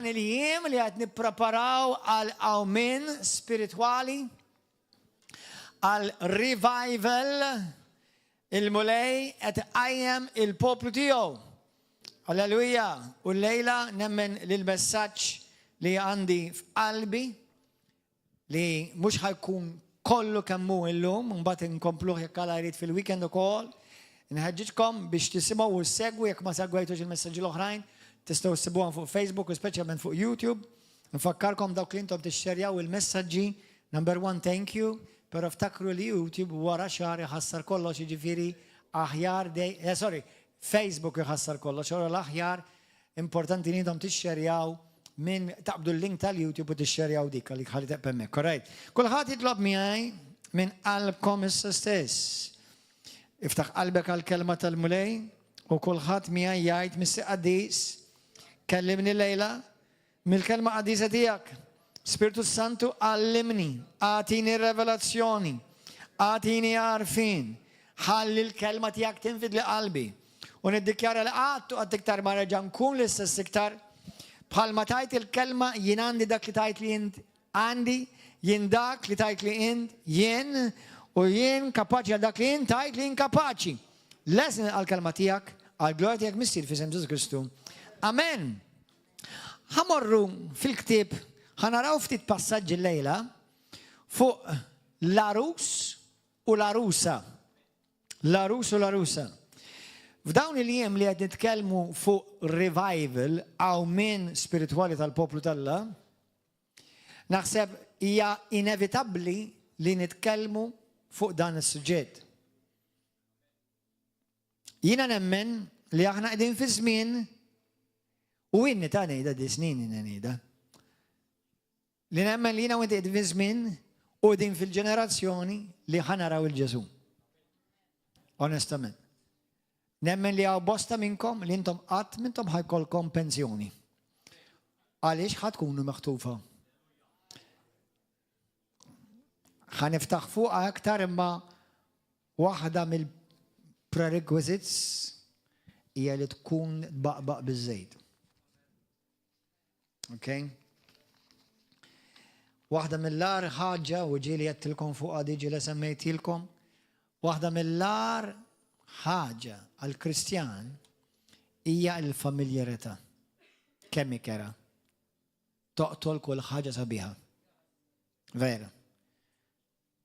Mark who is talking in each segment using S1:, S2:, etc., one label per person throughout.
S1: Il-jiem li qed nippreparaw għal qawmien spiritwali, għal revival, il-Mulej qed iqajjem il-poplu tiegħu. Alleluja! U llejla nemmen li l-messaġġ li għandi f'qalbi li mhux ħa jkun kollu kemm hu illum, mbagħad inkompluh jekk Alla jrid fil-weekend ukoll. Inħeġġiġkom biex tisimgħu u ssegwu jekk ma segwejtux il-messaġġi l-oħrajn, tistgħu ssibuhom fuq Facebook u speċjalment fuq YouTube. Nfakkarkom dawk li intom tixxerjaw il-messaġġi, number one thank you, però ftakru li YouTube wara xahar iħassar kollox jiġifieri aħjar dej, eh, sorry, Facebook iħassar kollox, ora l-aħjar Importanti li intom tixxerjaw minn taqbdu l-link tal-YouTube u tixxerjaw dik għalik ħalli teqpa hemmhekk. Alright. Kulħadd jitlob miegħi minn qalbkom issa stess. Iftaħ qalbek għall-kelma tal-Mulej u kulħadd miegħi jgħid Missier Qaddis, kellimni lejla mill-kelma qaddisa tiegħek. Spirtu Santu għallimni, agħtini revelazzjoni, agħtini għarfien, ħalli l-kelma tiegħek tinfidli qalbi. U niddikjara li qatt u qatt iktar ma nerġa' nkun l-istess iktar. Bħalma tgħid il-kelma jien għandi dak li tgħid li int għandi, jien dak li tgħid li int jien, u jien kapaċi għal dak li int tgħid li jien kapaċi. Lest nilqa' l-kelma tiegħek għall-glorja tiegħek Missier f'isem Ġesù Kristu. Amen. Ħa morru fil-ktieb, ħa naraw ftit passaġġi llejla fuq l-għarus u l-għarusa. L-għarus u l-għarusa. F'dawn il-jiem li qed nitkellmu fuq revival, qawmien spiritwali tal-poplu t'Alla, naħseb hija inevitabbli li nitkellmu fuq dan is-suġġett. Jiena nemmen li aħna qegħdin fi żmien u inni ta' ngħidha di snin inni ngħidha. Li nemmen li jiena u inti qegħdin fi żmien u qegħdin fil-ġenerazzjoni li ħa naraw il-Ġesù. Onestament. Nemmen li hawn bosta minnkom li intom qatt mintom ħajkolkom pensjoni. Għaliex ħa tkunu meħtufa. Ħa niftaħ fuqha aktar imma waħda mill-prerequisites hija li tkun tbaqbaq biż-żejt. Okay? Waħda mill-agħar ħaġa u ġieli għedtilkom fuqha diġi li semmejtilkom, waħda mill-agħar ħaġa għall-Kristjan hija l-familjarità. Kemm hi kerha. Toqtol kull ħaġa sabiħa. Vera.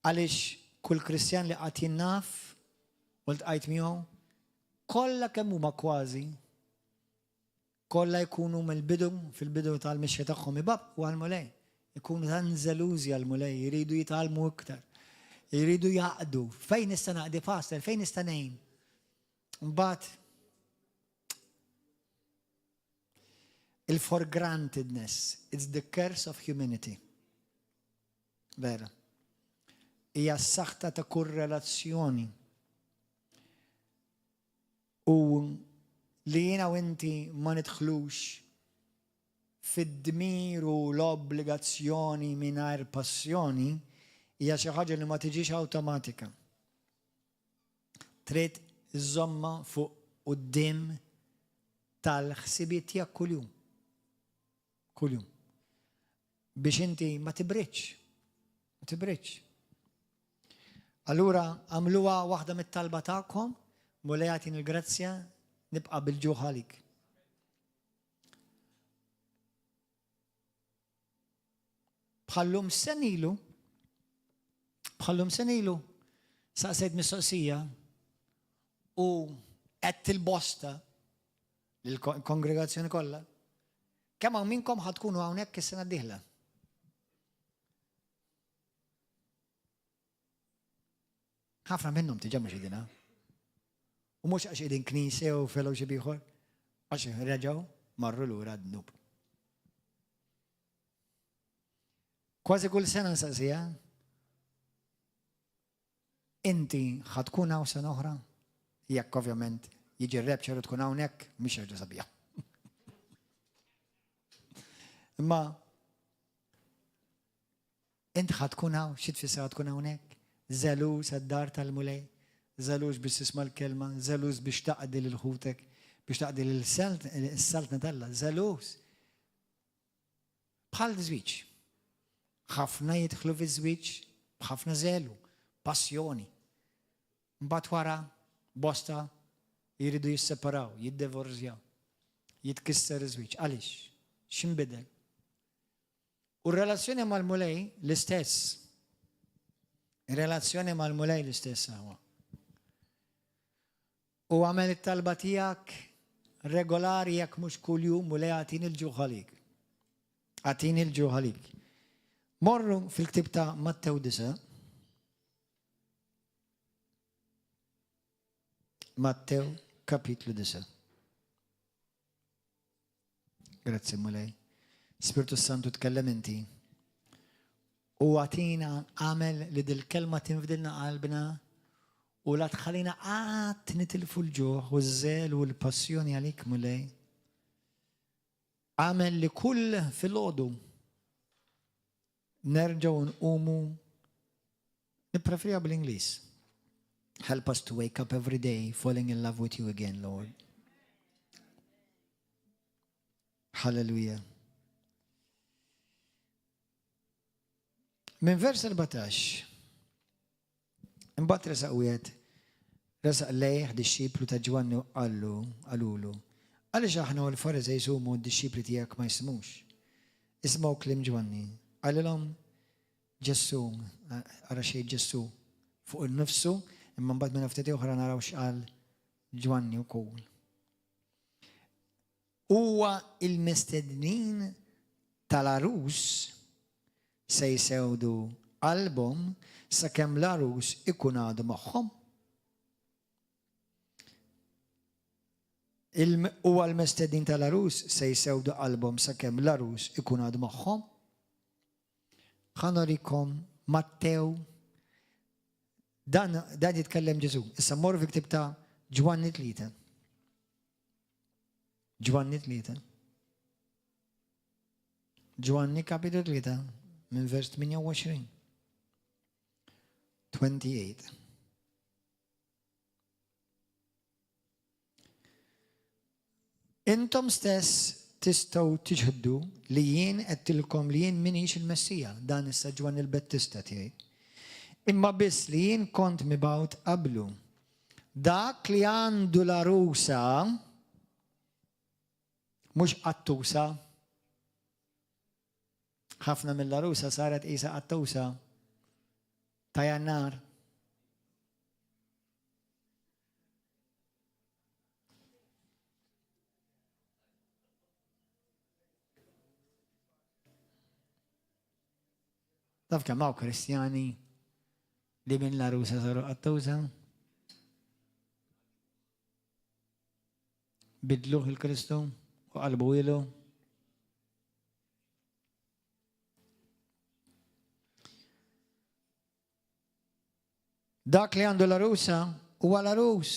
S1: Għaliex kull Kristjan li qatt jien naf u ltqajt miegħu, kollha kemm huma kważi, kollha jkunu mill-bidu, fil-bidu tal-mixja tagħhom ibabbqu għall-Mulej. Ikunu tant żelużi għall-Mulej, jridu jitgħallmu iktar. Jridu jaqdu. Fejn nista' naqdi pastor, fejn nista' ngħin? Mbagħad il-for grantedness, it's the curse of humanity. Vera. Hija s-saħta ta' kull relazzjoni. U li jiena u inti ma nidħlux fid-dmir u l-obbligazzjoni mingħajr passjoni hija xi ħaġa li ma tiġix awtomatika. Trid iżżommha fuq quddiem tal-ħsibiet tiegħek kuljum. Kuljum. Biex inti ma tibridx. Ma tibridx. Allura għamluha waħda mit-talba tagħkom, Mulej agħtini l-grazzja nibqa' bil-ġuħ għalik. Bħallum senilu, bħallum senilu, saqsejt mistoqsija u qed il-bosta lill-kongregazzjoni kollha. Kemm hawn minnkom ħa tkunu hawnhekk is-sena d-dieħla? Ħafna minnhom diġà mhux qegħdin hawn. U mhux għax qegħdin knisja jew fellowship ieħor, għax reġgħu marru lura d-dnub. Kważi kull sena nsaqsiha, Inti ħa tkun hawn sena oħra? Jekk ovvjament jiġi r-rapture u tkun hawnhekk, mhix ħaġa sabiħa. Imma int ħa tkun hawn, xi tfisser ħa tkun hawnhekk? Żeluż għad-dar tal-Mulej, żeluż biex tisma' l-kelma, żeluż biex taqdi lil ħutek, biex taqdi lil saltna t'Alla, żeluż. Bħal żwieġ. Ħafna jidħlu fi żwieġ b'ħafna żelu, passjoni. Mbagħad wara bosta jridu jisseparaw, jiddivorzjaw. Jitkisser iż-żwieġ. Għaliex? X'inbidel? U r-relazzjoni mal-Mulej l-istess. Ir-relazzjoni mal-Mulej l-istess huwa. U għamel it-talba tiegħek regolari jekk mhux kuljum Mulej agħtini l-ġuħ għalik. Agħtini l-ġuħ għalik. Morru fil-ktieb ta' Mattew 9. Mattew kapitlu 9. Grazzi Mulej. Spirtu Santu tkellem inti. U għatina għamel li dil-kelma tinfdilna qalbna u la tħallina qatt nitilfu l-ġuħ u ż-żel u l-passjoni għalik Mulej. Għamel li kull filgħodu nerġgħu nqumu nippreferiha bl-Ingliż. Help us to wake up every day falling in love with you again, Lord. Hallelujah. Minn vers 14, imbagħad resaq wieħed resaq lejh dixxiplu ta' Ġwanni u qallu, qalulu, għaliex aħna u l-Fariżej jsumu d-dixxipli tiegħek ma jismux. Ismgħu kliem Ġwanni. Qalilhom Ġesù, ara xejn Ġesù fuq innifsu, imma mbagħad minn ftit oħra naraw x'qal Ġwanni wkoll. Huwa il-mistednin tal-għarus se jsewdu qalbhom sakemm l-għarus ikun għadu magħhom? Huwa l-mistednin tal-għarus se jsewdu qalbhom sakemm l-għarus ikun għadu magħhom? Ħa nurikom Mattew dan dan jitkellem Ġesù. Issa mmorru fi ktieb ta' Ġwanni tlieta. Ġwanni tlieta. Ġwanni kapitlu 3 minn vers 28. 28. Intom stess tistgħu tixhdu li jien għedtilkom li jien m'iniex il-Messija, dan issa Ġwanni l-Battista tiegħi. Imma biss li jien kont mibgħut qablu. Dak li għandu l-għarusa, mhux qattusa, ħafna mill-għarusa saret qisha qattusa ta' Jannar. Taf kemm hawn Kristjani li minn l-għarusa saru qattusa? Bidluh il-Kristu u qalbu ilu. Dak li għandu l-għarusa huwa l-għarus.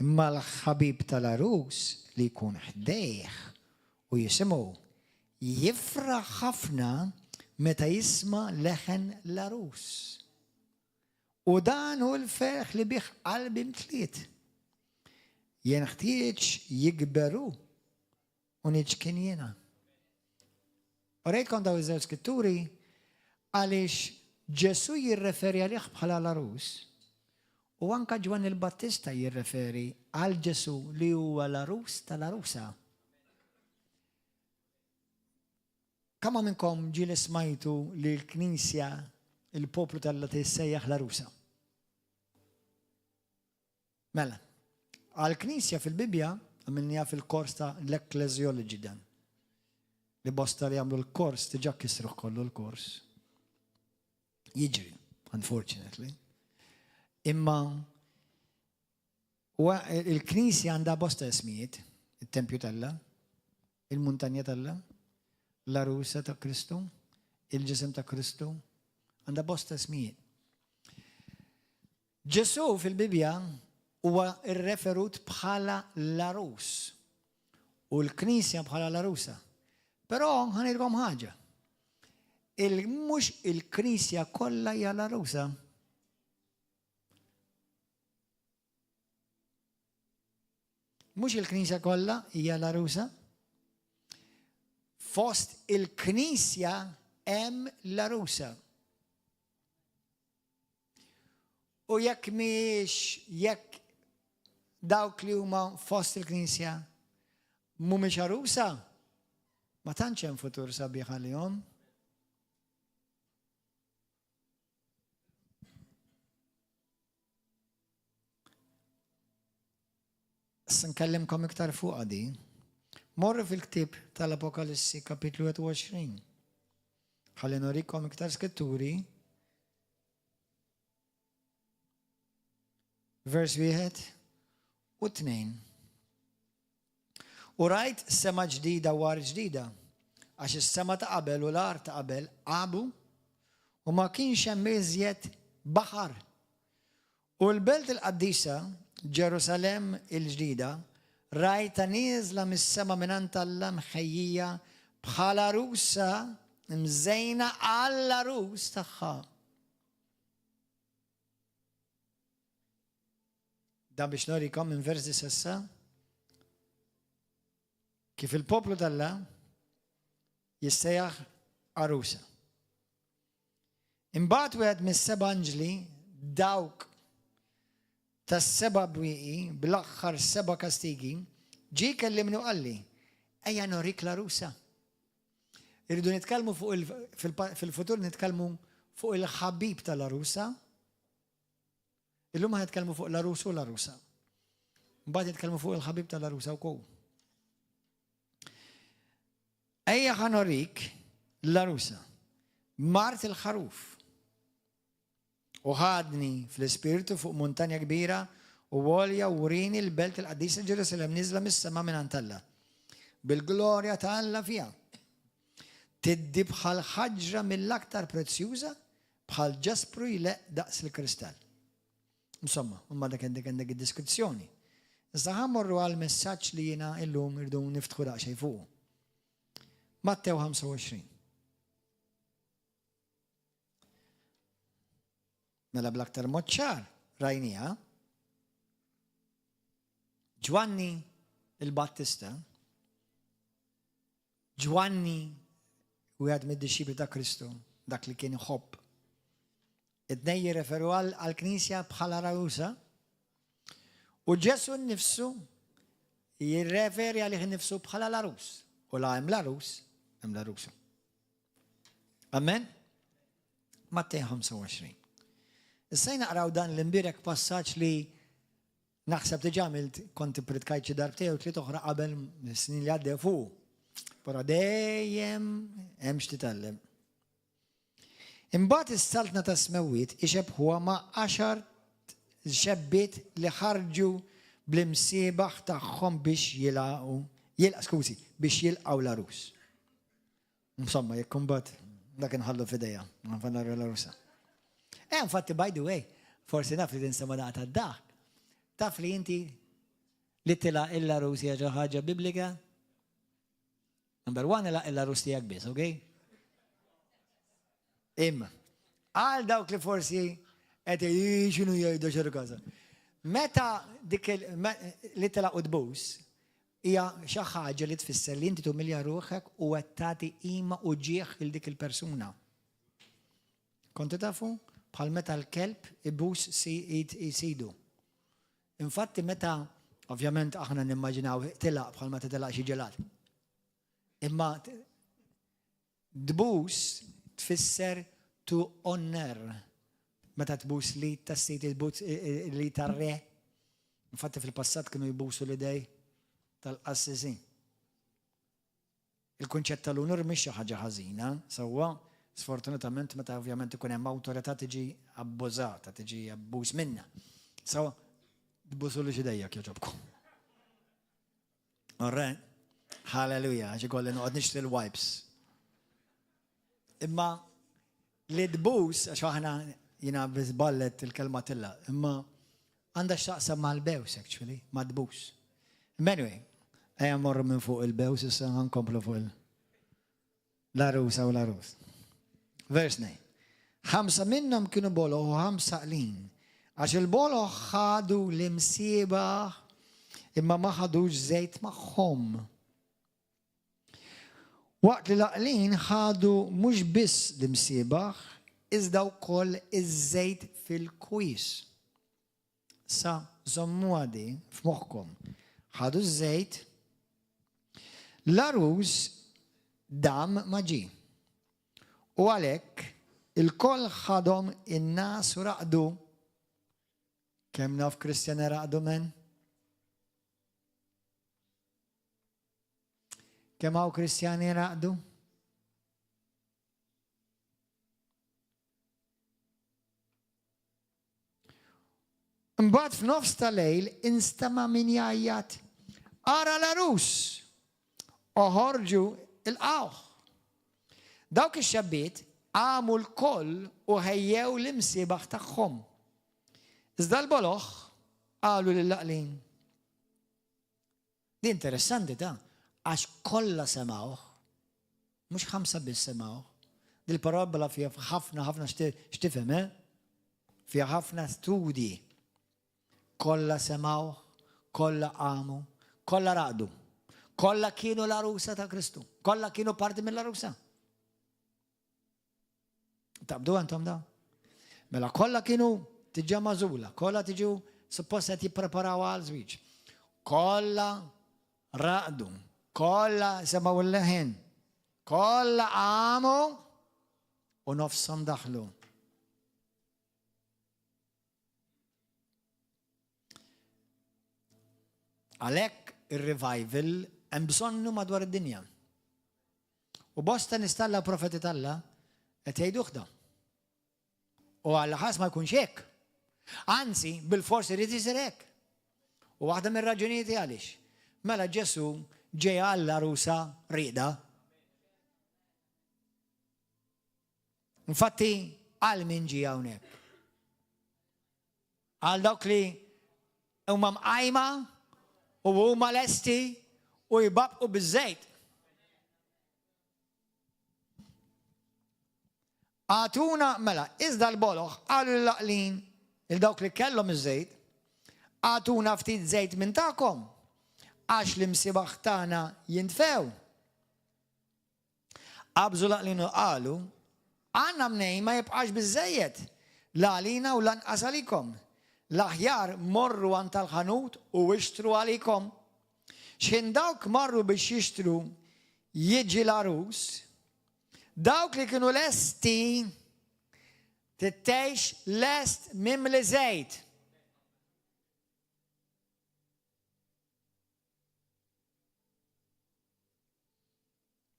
S1: Imma l-ħabib tal-għarus li jkun ħdejh u jisimgħu jifraħ ħafna meta jisma' leħen l-għarus. U dan hu l-ferħ li bih qalbi mtliet. Jenħtieġ jikber hu u niċkien jiena. Urejtkom daw iż-żewġ skritturi għaliex Ġesù jirreferi għalih bħala l-għarus u anka Ġwanni l-Battista jirreferi għal Ġesù li huwa l-għarus tal-għarusa. Kemm minnkom ġieli smajtu li l-Knisja, il-poplu t'Alla tissejjaħ l-għarusa? Mela, għall-Knisja fil-Bibbja, għamilniha fil-kors ta' l-Ecclesiology dan. Li bosta li għamlu l-kors diġà kisruh kollu l-kors. Jiġri, unfortunately. Imma il-Knisja għandha bosta ismijiet, it-Tempju t'Alla, il-Muntanja t'Alla, l-Għarusa ta' Kristu, il-Ġisem ta' Kristu, għandha bosta ismijiet. Ġesù fil-Bibbja huwa rreferut bħala l-għarus u l-Knisja bħala l-għarusa. Però ħa ngħidilkom ħaġa. Il mhux il-Knisja kollha hija l-għarusa. Mhux il-Knisja kollha hija l-għarusa. Fost il-Knisja hemm l-għarusa. U jekk mhijiex jekk dawk li huma fost il-Knisja mhumiex għarusa, ma tantx hemm futur sabiħ għalihom. Se nkellimkom iktar fuqha di. Morru fil-ktieb tal-Apokalissi kapitlu 21. Ħalli nurikom iktar skritturi. Vers wieħed u tnejn. U rajt sema ġdida u art ġdida, għax is-sema ta' qabel u l-art ta' qabel għabu, u ma kienx hemm iżjed baħar. U l-belt il-qaddisa, Ġerusalemm il-ġdida, rajtha nieżla mis-sema mingħand Alla mħejjija bħal għarusa mżejna għall-għarus tagħha. Dan biex norikom minn versi sessa kif il-poplu t'Alla jissejjaħ għarusa. Imbagħad wieħed mis-seba' anġli, dawk tas-seba' bwieqi bl-aħħar seba' kastigi, ġie jkellimni u qalli, Ejja norik l-għarusa. Irridu nitkellmu fuq il fil-futur nitkellmu fuq il-ħabib tal-għarusa. Illum ħa nitkellmu fuq l-għarus u l-għarusa. Mbagħad nitkellmu fuq il-ħabib tal-għarusa wkoll. Ejja ħa norik l-għarusa, mart il-ħaruf. U ħadni fl-ispirtu fuq muntanja kbira u għolja u wrini l-belt il-qaddisa Ġerusalem niżla mis-sema minn għand Alla. Bil-glorja ta' Alla fiha. Tiddi bħal ħaġra mill-aktar prezzjuża, bħal ġaspru jleqq daqs il-kristall. Insomma, imma dak għandek għandek id-deskrizzjoni. Iżda ħa mmorru għal messaġġ li jiena illum irdu niftħu daqsxejn fuqu. Mattew 25. Mela bl-aktar mod ċar rajniha Ġwanni il-Battista Ġwanni, wieħed mid-dixxipli ta' Kristu, dak li kien iħobb. It-tnejn jirreferu għall-Knisja bħala ragħusa, u Ġesù nnifsu jirreferi għalih innifsu bħala l-għarus. U la hemm l-għarus, hemm l-għarusa. Amen? Mattej 25. Issa naqraw dan l-imbierek passaġġ li Naħseb diġà għamilt, kont ippritkajt xi darbtejn jew tliet oħra qabel snin li għaddew fuqu. Però dejjem hemm x'titgħallem. Imbagħad is-saltna tas-smewwiet ixebbħuha ma' għaxar xebbiet li ħarġu bl-imsiebaħ tagħhom biex jilgħu, jilqa' skużi, biex jilqgħu l-għarus. Insomma, jekk imbagħad dak inħallu f'idejha, nara l-għarusa. Eh, infatti, by the way, forsi naf li tinsema daqqa tad-daħk. Taf li inti li tilaq il-għarus hija xi ħaġa biblika? Number one, ilaq il-għarus tiegħek biss, ok? Imma, għal dawk li forsi qed x'inhu jgħidu xi każa. Meta dik li tilaq u tbus, Hija xi ħaġa li tfisser li inti tumilja ruħek u qed tagħti qima u ġieħ lil dik il-persuna. Kontu tafu? Bħal meta l-kelb ibus id sidu. Infatti meta, ovvjament aħna nimmaġinaw tilgħaq bħal meta tilgħaq xi ġelat. Imma Tbus tfisser to honor. Meta tbus l-id tas-sid, tbus l-id tar-re. Infatti fil-passat kienu jbusu l-idej tal-qassisin. Il-kunċett tal-unur mhix xi ħaġa ħażina, sewwa, sfortunatament meta ovvjament ikun hemm awtorità tiġi abbużata, tiġi abbuż minnha. Sewwa, tbusulix idejja jogħġobkom. All right? Hallelujah, għax ikolli noqgħod nixtri l-wipes. Imma li tbus, għax aħna jina bizballet il-kelma tilla, imma għandha x'taqsam mal-bews actually, ma tbus. Anyway, ejja morru minn fuq il-bews, issa nkomplu fuq il- L-għarusa u l-għarus. Vers 2. Ħamsa minnhom kienu boloh u ħamsa qlin. Għax il-boloh ħadu l-imsiebaħ imma ma ħadux żejt magħhom. Waqt li l-għaqlin ħadu mhux biss l-imsiebaħ, iżda wkoll iż-żejt fil-kwies. Sa żommuha di f'moħħkom. Ħadu ż-żejt, l-għarus dam ma ġie. U għalhekk ilkoll ħadhom in-ngħas u raqdu. Kemm naf Kristjani raqdu men? Kemm hawn Kristjani raqdu? Imbagħad f'nofs ta' lejl instema' min jgħajjat, Ara l-għarus! Oħorġu ilqgħuh! Dawk ix-xebbiet qamu lkoll u ħejjew l-imsiebaħ tagħhom. Iżda l-boloh qalu lill-għaqlin, Di interessanti ta' għax kollha semgħuh. Mhux ħamsa biss semgħuh. Dil-parabbola fiha ħafna ħafna x'tifhem, eh? Fiha ħafna studji. Kollha semgħuh, kollha qamu, kollha raqdu. Kollha kienu l-għarusa ta' Kristu. Kollha kienu parti mill-għarusa. Taqbdu għantom da? Mela kollha kienu tiġa mażula, kollha tiġu suppost qed jippreparaw għal żwieġ. Kollha raqdu, kollha semgħu l-leħen, kollha qamu u nofshom daħlu. Għalhekk ir-revival hemm bżonnu madwar id-dinja. U bosta nies t'Alla u profeti t'Alla qed jgħiduh dan. U Alla ħares ma jkunx hekk. Anzi, bil-fors irid isir hekk. U waħda mir-raġunijiet għaliex. Mela Ġesu ġej għall-għarusa rieqda. Infatti, għal min ġie hawnhekk? Għal dawk li huma mqajma u huma lesti u jbabqu biż-żejt. Agħtuna, mela, iżda l-boloh qalu lill-għaqlin, lil dawk li kellhom iż-żejt, Agħtuna ftit żejt minn tagħkom, għax l-imsiebaħ tagħna jintfew. Qabżu l-għaqlin u qalu, Għandna mnejn ma jibqax biżżejjed, la għalina u lanqas għalikom. L-aħjar morru għand tal-ħanut u ixtru għalikom. X'ħin dawk marru biex jixtru jiġi l-għarus, dawk li kienu lesti trid tgħix lest mimli żejt.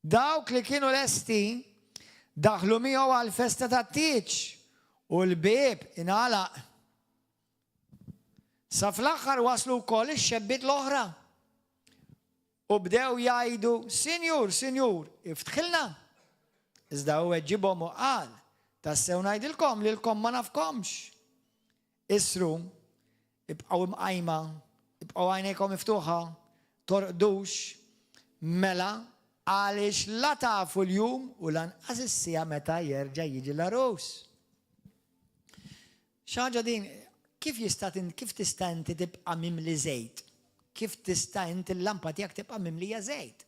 S1: Dawk li kienu lesti daħlu miegħu għall-festa tat-tieġ u l-bieb ingħalaq. Sa fl-aħħar waslu wkoll ix-xebbiet l-oħra u bdew jgħidu, 'Sinjur, Sinjur, iftħilna! Iżda hu weġibhom u qal, 'Tassew ngħidilkom, lilkom ma nafkomx. Isru, ibqgħu imqajma, ibqgħu għajnejkom miftuħa, torqdux, mela, għaliex la tafu l-jum u lanqas is-siegħa meta jerġa' jiġi l-għarus. Xi ħaġa din, kif jista' kif tista' inti tibqa' mimli żejt? Kif tista' inti l-lampa tiegħek tibqa' mimlija żejt?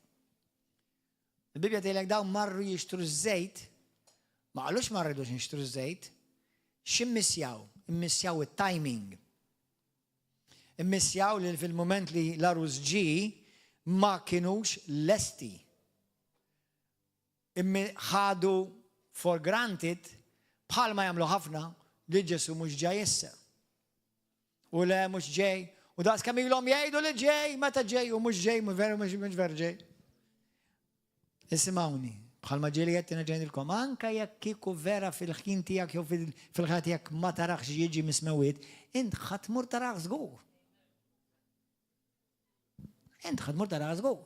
S1: Il-Bibbja tgħidlek dawn marru jixtru ż-żejt, ma qalux ma rridux nixtru ż-żejt. X'immissjaw? Immissjaw it-timing. Immissjaw li fil-mument li l-għarus ġie ma kinux lesti. Ħadu for granted bħalma jagħmlu ħafna li Ġesu mhux ġej issa. U le mhux ġej. U daqs kemm ilhom jgħidu li ġej, meta ġej u mhux ġej, mhux veru mhux veru ġej. Isimgħuni, bħalma ġieli qed ngħidilkom, anke jekk kieku vera fil-ħin tiegħek jew fil-ħajja tiegħek ma tarax jiġi mis-smewwiet, int ħa tmur tarax żgur. Int ħa tmur tarax żgur.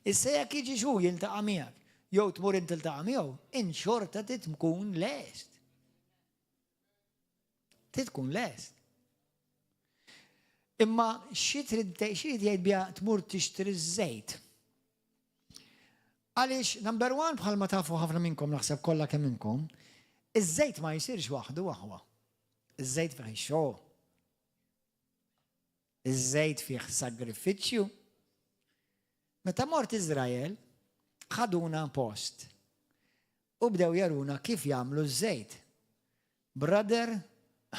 S1: Issa jekk jiġi xu jiltaqa' miegħek, jew tmur int tiltaqa' miegħu, int xorta tkun lest. Trid tkun lest. Imma xi trid xi jgħid biha tmur tixtri ż-żejt. Għaliex, number one, bħalma tafu ħafna minnkom naħseb kollha kemm minnkom, iż-żejt ma jsirx waħdu aħwa. Iż-żejt fih xogħol. Iż-żejt fih sagrifiċċju. Meta mort Iżrael, Ħaduna post u bdew jaruna kif jagħmlu ż-żejt. Brother,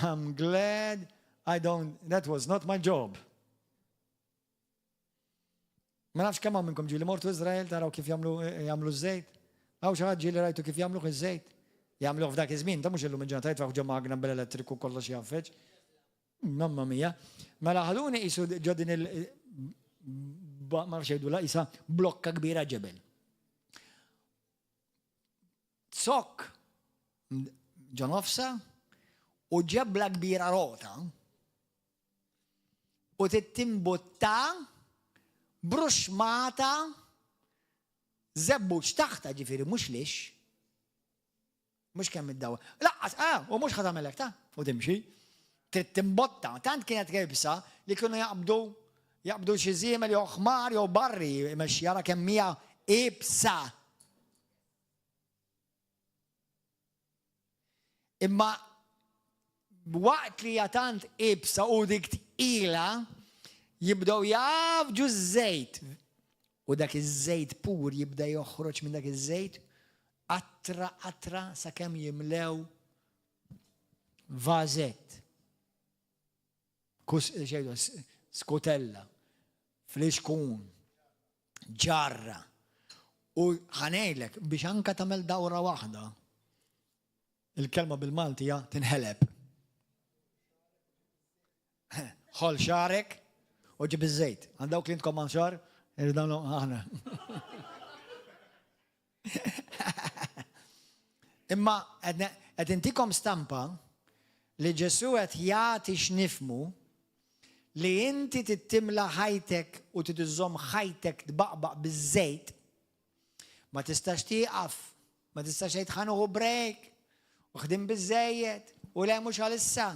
S1: I'm glad I don't, that was not my job. Ma nafx kemm hawn minnkom ġieli mortu Iżrael taraw kif jagħmlu jagħmlu ż-żejt. Hawn xi ħadd ġieli rajtu kif jagħmluh iż-żejt? Jagħmluh f'dak iż-żmien, ta' mhux illum il-ġurnata jitfgħuh ġo magna bl-elettriku kollox jgħaffeġ. Mamma mia. Mela ħaduni qisu ġo din il ma nafx jgħidulha qisha blokka kbira ġebel. Zokk ġo nofsa u ġebla kbira rota u tittimbutta bruxmata żebbuġ taħta ġifieri mhux lix. Mhux kemm id-dawa. Laqqas, ah, u mhux ħa tagħmelek ta' u timxi. Trid timbotta, tant kienet kebsa li kienu jaqbdu jaqbdu xi żiemel jew ħmar jew barri imexxi jara kemm hija ibsa. Imma waqt li hija tant ibsa u dik tqila, jibdew jgħaffġu ż-żejt. U dak iż-żejt pur jibda joħroġ minn dak iż-żejt qatra qatra sakemm jimlew vażett. Kus skutella, flixkun, ġarra. U ħa ngħidlek biex anke tagħmel dawra waħda, il-kelma bil-Malti hija tinħeleb. Ħol xagħrek u ġib iż-żejt. Għal dawk li intkom għal xagħar, irridu aħna. Imma qed intikom stampa li Ġesù qed jagħti x'nifhmu li inti trid timla ħajtek u trid iżżomm ħajtek tbaqbaq biż-żejt, ma tistax tieqaf, ma tistax tgħid ħa nieħu break, u ħdim biżejjed, u le mhux għalissa.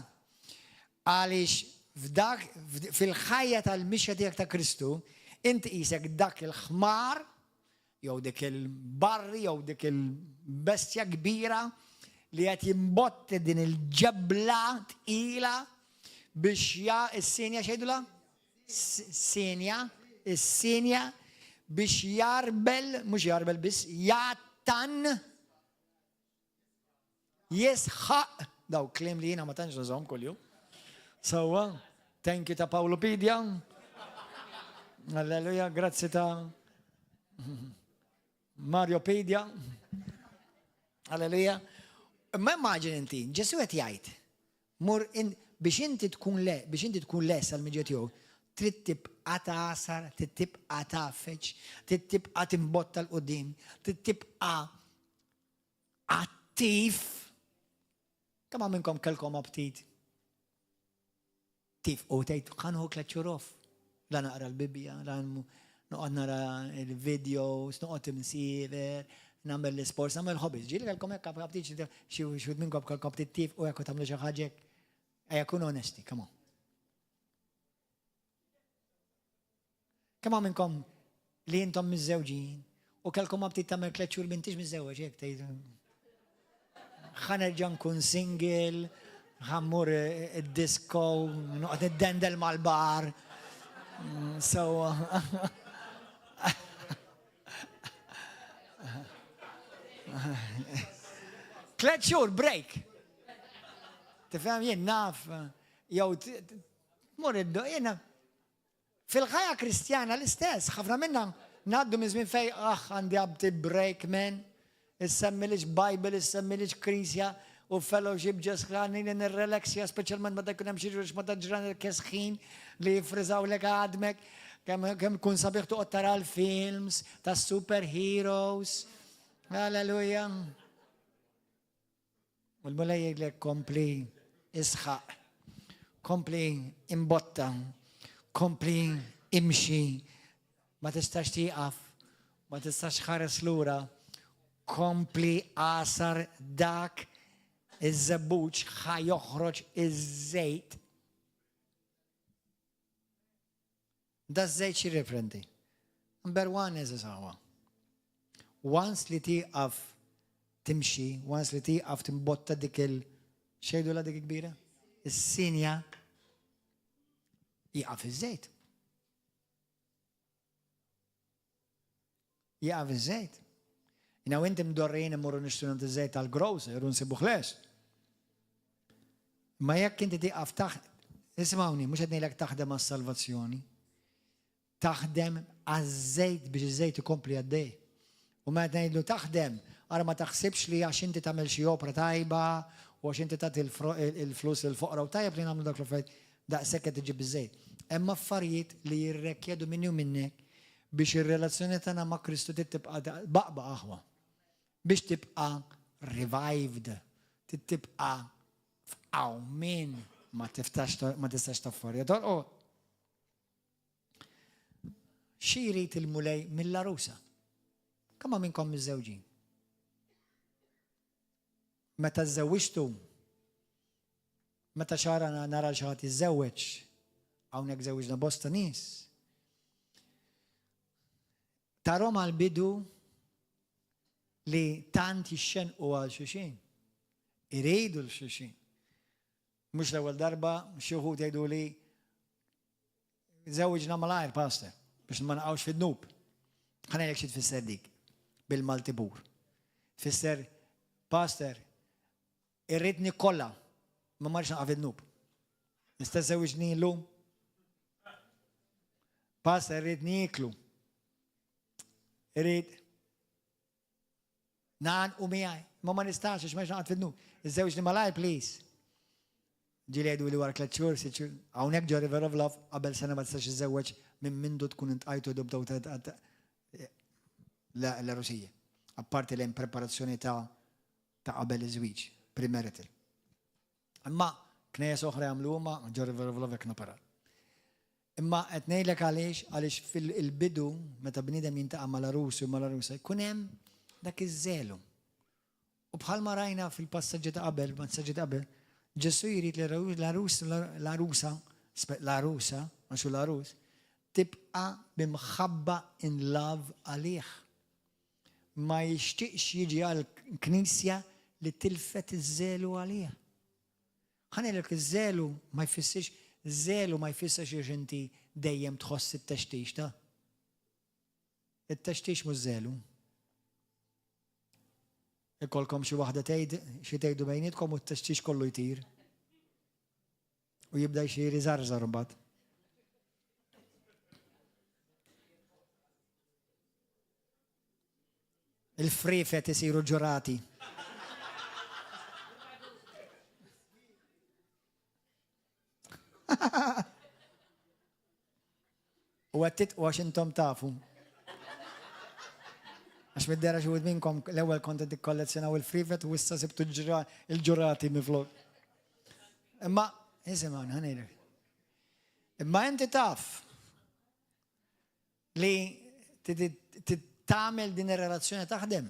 S1: Għaliex f'dak fil-ħajja tal-mixja tiegħek ta' Kristu, inti qisek dak il-ħmar jew dik il-barri jew dik il-bestja kbira li qed jimbotti din il-ġebla tqila biex ja is-sinja xejdula? Sinja, is-sinja biex jarbel, mhux jarbel biss, jattan Jisħaq! Daw kliem li jiena ma tantx nużahom kuljum. Sewwa, thank you ta' Pawlopedia. Alleluja, grazzi ta' Mariopedia. Alleluja. Imma immaġin inti, Ġesu qed jgħid, mur biex inti tkun le, biex inti tkun les għal miġja tiegħu, trid tibqa' tagħsar, trid tibqa' tgħaffeġ, trid tibqa' timbotta 'l quddiem, trid tibqa' Attiv! Kemm hawn minnkom kellkom aptit tifqu tgħid ħa nieħu tliet xhur off. La naqra l-Bibbja, la noqgħod nara l-videos, noqgħod imsiefer, nagħmel l-isports, nagħmel hobbies. Ġieli kellkom hekk aptit xi wħud minnkom kellkom aptit tifqu hekk u tagħmlu xi ħaġa hekk. Ejja kunu onesti, come on. Kemm hawn minnkom li intom miżżewġin u kellkom aptit tagħmel tliet xhur m'intix miżżewweġ hekk tgħid. Ħa nerġa' nkun single, ħa mmur id-disco, noqgħod niddendel mal-bar. So Tliet xhur break. Tifhem jien naf jew tmur id jiena Fil-ħajja Kristjana l-istess, ħafna minna ngħaddu minn żmien fejn aħ għandi abti break man, issemmilix Bible, issemmilix Knisja u fellowship just ħalli nirrelaxja speċjalment meta jkun hemm xi ġrux meta ġranet kesħin li jiffriżawlek għadmek, kemm kemm kun sabiħ toqgħod tara l-films tas-superheroes. Alleluja. U l-Mulej jgħidlek kompli isħaq, kompli imbotta, kompli imxi, ma tistax tieqaf, ma tistax ħares lura, kompli għasar dak iż-żebbuġ ħa joħroġ iż-żejt. Da żejt xi referenti. Number one is sawa. Once li tieqaf timxi, once li tieqaf timbotta dik il xejdu la dik kbira? Is-sinja jieqaf iż-żejt. Jieqaf iż-żejt. Jina u inti mdorrijin immorru nixtru għand iż-żejt tal-grocer u nsibuh lest. Ma jekk inti tieqaf taħ, isimgħuni, mhux qed ngħidlek taħdem għas-salvazzjoni. Taħdem għaż-żejt biex iż-żejt ikompli għaddej. U meta ngħidlu taħdem, ara ma taħsibx li għax inti tagħmel xi opra tajba u għax inti tagħti l-flus lill-foqra u tajjeb li nagħmlu dak l-affarijiet daqshekk qed iġib iż-żejt. Hemm affarijiet li jirrekjedu minni u minnek biex ir-relazzjoni tagħna ma' Kristu tibqa' baqba aħwa. Biex tibqa' revived, tibqa' f'qawmien ma tistax tafforja torqod. Xi jrid il-Mulej mill-għarusa? Kemm hawn minnkom miżżewġin? Meta żżewwiġtu, meta xara nara xi ħadd jiżżewweġ, hawnhekk żewwiġna bosta nies. Tarhom għall-bidu li tant jixxenqu għal xulxin, iridu l xulxin. Mhux l-ewwel darba xi wħud jgħiduli żewwiġna malajr, pastor, biex ma naqgħux fid-dnub. Ħa ngħidlek xi tfisser dik bil-Malti pur. Tfisser, pastor, irridni kollha, ma marx naqa' fid-dnub. Nista' żewwiġni llum? Pastor, irrid nieklu. Irrid Ngħannqu miegħi, imma ma nistax għax m'għandx naqgħod fid-dnub. Iżżewġni malajr please. Ġieli jgħidu li wara tliet xhur, sitt xhur, hawnhekk ġo River of Love qabel sena ma tistax iżżewweġ minn mindu tkun intqajtu dubtaw l-għerusija. Apparti li hemm preparazzjoni ta' ta' qabel iż-żwieġ, premarital. Imma knejjes oħra jagħmlu huma ġo River of Love hekk nopera. Imma qed ngħidlek għaliex, għaliex fil-bidu meta bniedem jintaqa' mal-għarus u mal-għarusa jkun hemm dak iż-żelu. U bħalma rajna fil-passaġġi ta' qabel, passaġġi ta' qabel, Ġesù jrid li l-għarus l-għarusa, l-għarusa, għax hu l-għarus, tibqa' b'imħabba in love għalih. Ma jixtieqx jiġi għal knisja li tilfet iż-żelu għalih. Ħa ngħidlek iż-żelu ma jfissirx żelu ma jfissirx għax inti dejjem tħoss it-textix ta'. It-textix mhux żelu. Ikolkom xi waħda tgħid xi tgħidu bejnietkom u t-textix kollu jtir. U jibda jxir iżarżar imbagħad. Il-friefet isiru ġurati. U qed titqu għax intom tafu. Għax mid-dera xi minnkom l-ewwel kont qed tikkollezzjonaw il-friefet u issa sibtu il-ġurati miflok. Imma, isimgħu, ħanejlek. Imma inti taf Li tagħmel din ir-relazzjoni taħdem.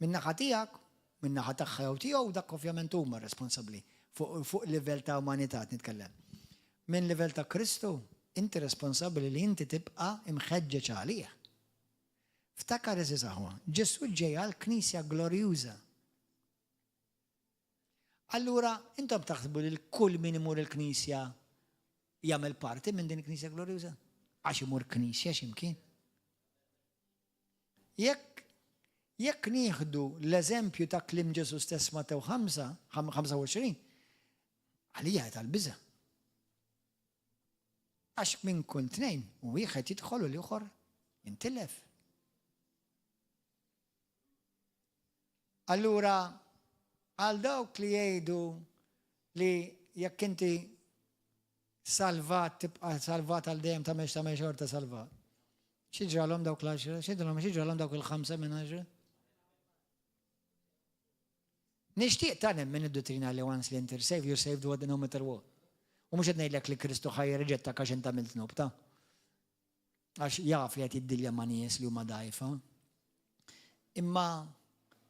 S1: Min-naħa tiegħek, min-naħa tagħha jew tiegħu, dak ovvjament huma responsabbli fuq livell ta' umanità qed nitkellem. Minn livell ta' Kristu, inti responsabbli li inti tibqa' imħeġġeġ għalih. Ftakar għeżież aħwa, Ġesù ġej għal Knisja glorjuża. Allura, intom taħsbu li kull min imur il-Knisja jagħmel parti minn din il-Knisja glorjuża? Għax imur Knisja x'imkien. Jekk jekk nieħdu l-eżempju ta' kliem Ġesù stess Mattew 5, 25, għalija tal-biża'. Għax minn kull tnejn, wieħed jidħol u l-ieħor jintilef. Allura, għal dawk li jgħidu li jekk inti salvat tibqa' salvat għal dejjem tagħmel x'tagħmel xorta salvat. Xi ġralhom dawk l-għaxra? Xi ġralhom xi ġralhom dawk il-ħamsa minn għaxra? Nixtieq ta' nemmen id-duttrina li once li inti saved, you're saved what no matter what. U mhux qed ngħidlek li Kristu ħa jirriġettak għax int għamilt dnub ta'. Għax jaf li qed jiddilja ma' nies li huma dgħajfa. Imma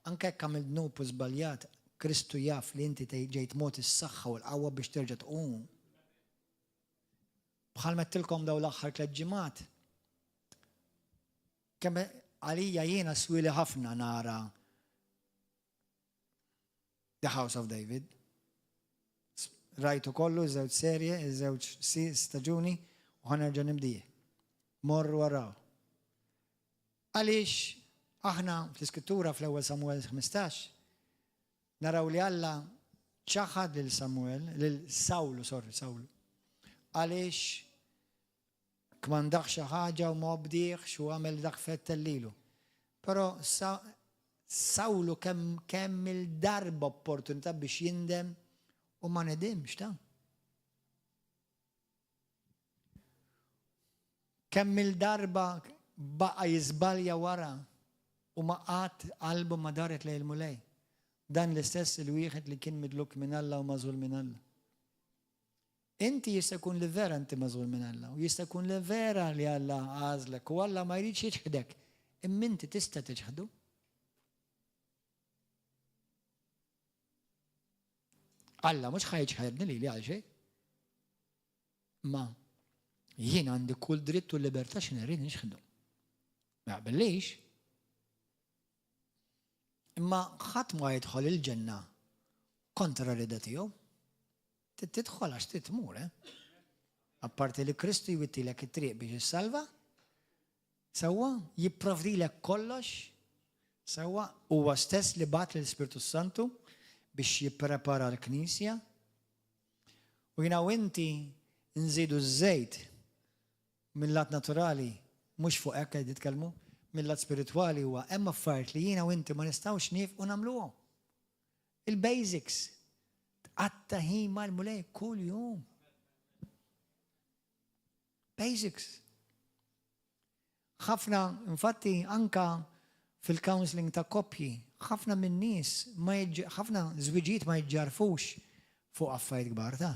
S1: anke jekk għamilt dnub u żbaljat, Kristu jaf li inti ġejt mogħti s-saħħa u l-qawwa biex terġa' tqum. Bħalma għedtilkom dawn l-aħħar tlett ġimgħat, kemm għalija jiena swieli ħafna nara The House of David. Rajtu kollu, żewġ serje, żewġ staġuni, u ħa nerġa' nibdih. Morru araw. Għaliex Aħna fl-Iskrittura fl-ewwel Samuel 15 naraw li Alla ċaħad lil Samuel, lil Sawlu, sorry, Sawlu. Għaliex kmandax xi ħaġa u ma obdiex u għamel dak fettel lilu. Però Sawlu kemm kemm il-darba opportunità biex jindem u ma nedimx ta'. Kemm-il darba baqa' jiżbalja wara u ma qatt qalbu ma daret lejn il-Mulej, dan l-istess il-wieħed li kien midluk minn Alla u magħżul minn Alla. Inti jista' jkun li vera inti magħżul minn Alla u jista' jkun li vera li Alla għażlek u Alla ma jridx jiċħdek, imma inti tista' tiċħdu. Alla mhux ħa jiċħadni lili għal xejn. Ma jien għandi kull dritt u libertà x'in irrid nixħdu. Ma jaqbillix. Imma ħadd ma jidħol il-ġenna kontra rida tiegħu. Tidħol għax trid tmur, eh? Apparti li Kristu jwittilek it-triq biex issalva, sewwa jipprovdilek kollox, sewwa huwa stess li bagħat l-Ispirtu Santu biex jipprepara l-Knisja U jiena u inti nżidu ż-żejt mil-lat naturali, mhux fuq hekk qed nitkellmu, mil-lat spiritwali huwa hemm affarijiet li jiena u inti ma nistgħux niefqu nagħmluhom. Il-basics. Tqatta' ħin mal-Mulej kuljum. Basics. Ħafna, infatti, anka fil-counseling ta' koppji, ħafna minn nies, ħafna żwiġijiet ma jiġġarfux fuq affarijiet kbar ta'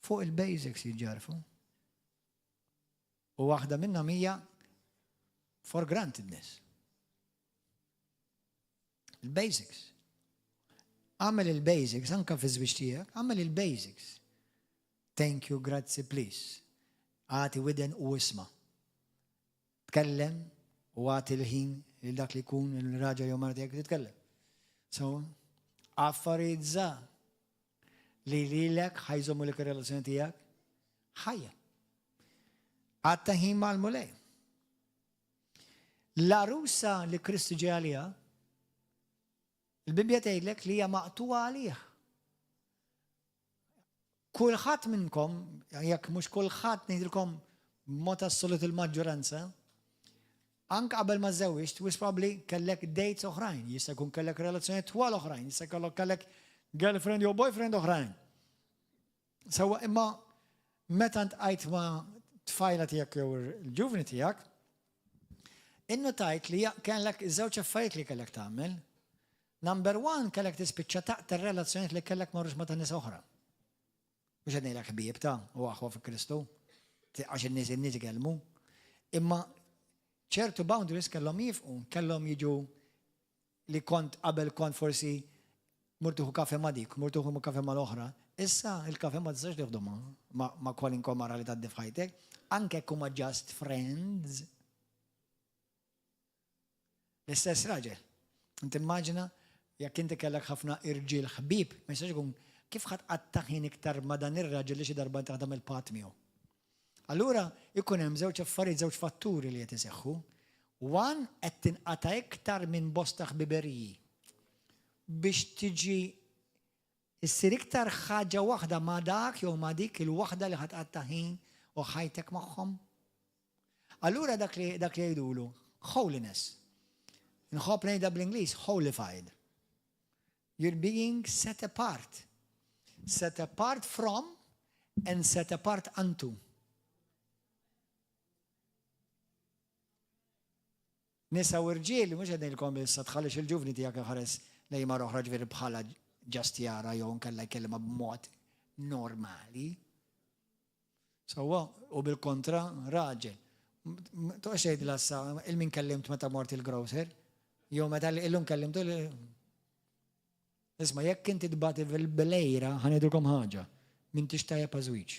S1: fuq il-basics jiġġarfu. U waħda minnhom hija for grantedness. Il-basics. Għamel il-basics, anka fi żwieġ tiegħek, għamel il-basics. Thank you, grazzi, please. Agħti widen u isma'. Tkellem u agħti l-ħin lil dak li jkun il-raġel jew mara tiegħek titkellem. So, affarijiet żgħar li lilek ħa jżommulek ir-relazzjoni tiegħek ħajja. Għatta ħin mal-Mulej. L-għarusa li Kristu ġie għaliha, il-Bibbja tgħidlek li hija maqtuha għalih. Kulħadd minnkom, jekk mhux kulħadd ngħidilkom b'mod assolut il-maġġoranza, anke qabel ma żewwiġt, wisq probabbli kellek dates oħrajn, jista' jkun kellek relazzjoni twal oħrajn, jista' jkollok kellek girlfriend jew boyfriend oħrajn. Sewwa imma meta ntqajt ma' tfajla tiegħek jew il-ġuvni tiegħek, innotajt li kellek żewġ affarijiet li kellek tagħmel. Number one kellek tispiċċa taqta' r-relazzjonijiet li kellek ma' ruxma ta' nies oħra. Mhux qed ngħidlek ħbieb ta' u aħwa fi Kristu, għax in-nies in-nies ikellmu. Imma ċertu boundaries kellhom jifqu, kellhom jiġu li kont qabel kont forsi mur tieħu kafe ma' dik, mur tieħu kafe mal-oħra, issa il-kafe ma tistax tieħdu ma' ma' kwalinkwa mara li tgħaddi f'ħajtek, anke jekk huma just friends. L-istess raġel. Inti immaġina jekk inti kellek ħafna irġiel ħbieb, ma jistax ikun kif ħadd qatta' ħin iktar ma' dan ir-raġel li xi darba inti ħadam il-patt miegħu. Allura ikun hemm żewġ affarijiet, żewġ fatturi li qed iseħħu. One qed tinqata' iktar minn bosta ħbiberiji biex tiġi issir iktar ħaġa waħda ma' dak jew ma' dik il-waħda li ħa tqatta' ħin u ħajtek magħhom. Allura dak li dak li jgħidulu holiness. Nħobb ngħidha bl-Ingliż holified. You're being set apart. Set apart from and set apart unto. Nisa u rġiel, mhux qed ngħidilkom issa tħallix il-ġuvni tiegħek iħares lejn mara oħra ġifieri bħala ġast jara jew nkella jkellimha b'mod normali. Sewwa, u bil-kontra, raġel. Toqgħodx tgħidilha issa il min kellimt meta mort il-grocer, jew meta illum kellimtu Isma' jekk inti tbati bil-għira, ħa ngħidilkom ħaġa, m'intix tajjeb għaż-żwieġ.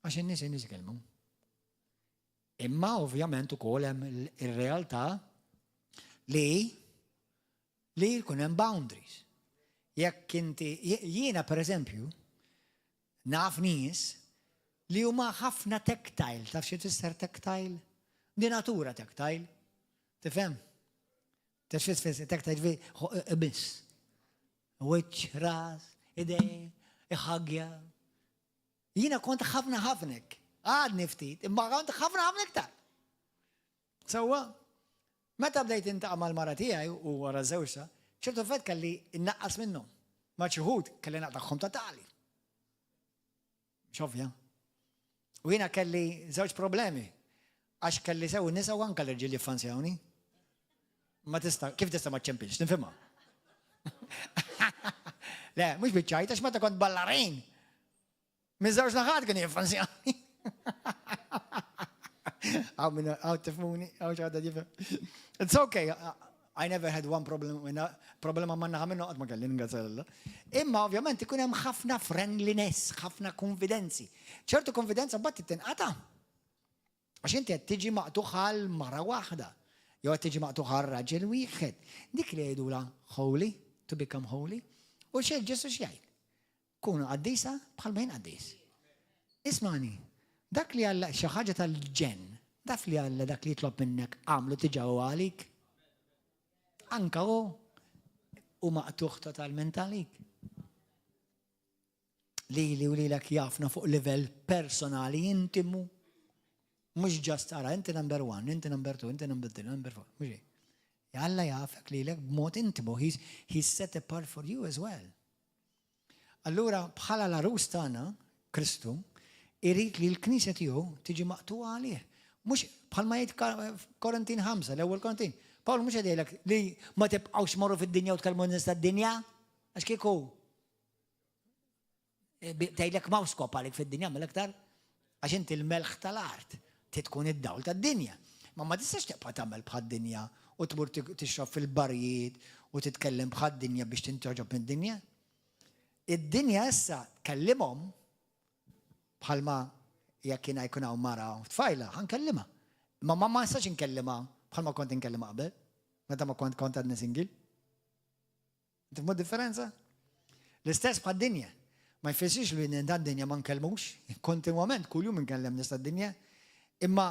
S1: Għax in-nies in-nies ikellmu. Imma ovvjament ukoll hemm ir-realtà li li jkun hemm boundaries. Jekk inti jiena pereżempju naf nies. li huma ħafna tactile. Taf xi tfisser tactile? Di natura tactile. Tifhem? Taf xi tfisser tactile? Biss. Wiċċ, ras, idej, iħagja. Jiena kont ħafna ħafnek. Għadni ftit, imma kont ħafna ħafna iktar. Sewwa, meta bdejt intaqa' mal-mara tiegħi u wara żewġta, ċertu fett kelli innaqqas minnhom. Ma' xi wħud kelli naqtagħhom totali. X'ovvja. U jiena kelli żewġ problemi. Għax kelli sew nisa u anka l-irġiel jiffansjawni. Ma tista' kif tista' ma ċempilx, nifhimha. Le, mhux biċ-ċajt, għax meta kont ballarin. Miż-żewġ naħat kien jiffansjawni. Għaw minn għaw tifmuni, għaw ċaħda jifhem. It's okay, I never had one problem, problema ma naħa minnu qatt ma kelli ningrazzja Alla. Imma ovvjament ikun hemm ħafna friendliness, ħafna konfidenzi. ċertu konfidenza mbagħad tinqata'. Għax inti qed tiġi maqtugħ għal mara waħda. Jew qed tiġi maqtugħ għal raġel wieħed. Dik li jgħidula holy, to become holy. U xejn Ġesu x'jgħid? Kunu qaddisa bħalma jien qaddis. Ismani, dak li Alla xi ħaġa tal-ġenn, daf li Alla dak li jitlob minnek għamlu diġà hu għalik. Anka hu u maqtugħ totalment għalik. Lili u lilek jafna fuq livell personali intimu. Mhux just ara, inti number one, inti number two, inti number three, number four. Mhux hekk. Alla jafek lilek b'mod intimu. He's set apart for you as well. Allura bħala l-għarus tagħna, Kristu, irid li l-Knisja tiegħu tiġi maqtugħa għalih. Mhux bħalma jgħid Korintin 5, l-ewwel Korintin. Pawl mhux qed li ma tibqgħux morru fid-dinja u tkellmu nies tad-dinja, għax kieku eh, tgħidlek ma skop għalik fid-dinja mill-aktar għax inti l-melħ tal-art tkun id-dawl tad-dinja. Ma ma tistax tibqa' tagħmel bħad-dinja u tmur tixrob fil-barijiet u titkellem bħad-dinja biex tintgħoġob mid-dinja. Id-dinja issa tkellimhom bħalma jekk jiena jkun hawn mara u tfajla, ħa nkellimha. Ma ma ma nistax inkellimha bħalma kont inkellima qabel, meta ma kont kont għadni single. Tifhmu differenza? L-istess bħad-dinja. Ma jfissirx li dan dinja ma nkellmux, kontinwament kuljum inkellem nies tad-dinja, imma